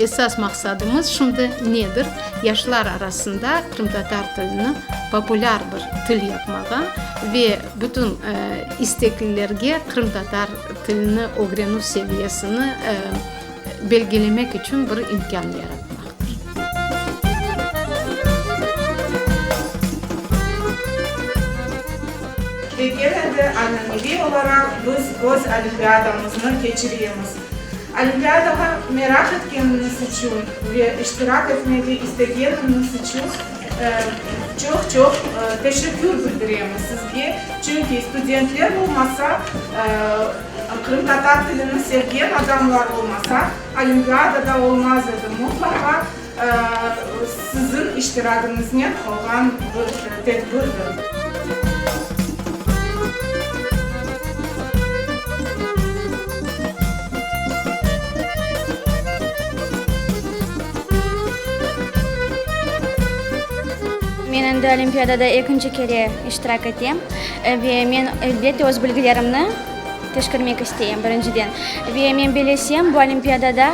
Esas maqsadımız şimdi nedir? Yaşlar arasında qırımtatar tilini populâr bir til yapmağa ve bütün isteklilerge qırımtatar tilini ögrenüv seviyesini belgilemek içün bir imkân yaratmaqtır. Ve kene de ananeviy olaraq biz öz olimpiadamıznı keçiremiz. Olimpiadağa meraq etkeniñiz içün ve iştirak etmege istegeniñiz içün çoq-çoq teşekkür bildiremiz sizge. Çünki studentler olmasa, qırımtatar tilini sevgen adamlar olmasa, olimpiada da olmaz edi. Mutlaqa siziñ iştiragiñiznen olğan bir tedbirdir. Men endi olimpiadada ekinci kere iştirak etem ve men, elbette, öz bilgilerimni teşkermek isteyim, birinciden. Ve men bilesem, bu olimpiadada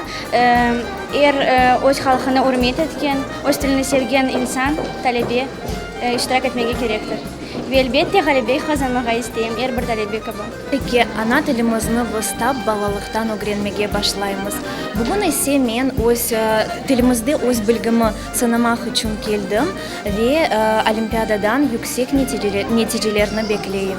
er öz halqını ürmet etken, öz tilini sevgen insan, talebe iştirak etmege kerektir. Ve, elbette, ğalebe qazanmağa isteyim, er bir talebe kibi. Peki, ana tilimizni biz tap balalıqtan ögrenmege başlaymız. Bugün ise men öz tilimizde öz bilgimi sınamaq içün keldim ve olimpiadadan yüksek neticelerni bekleyim.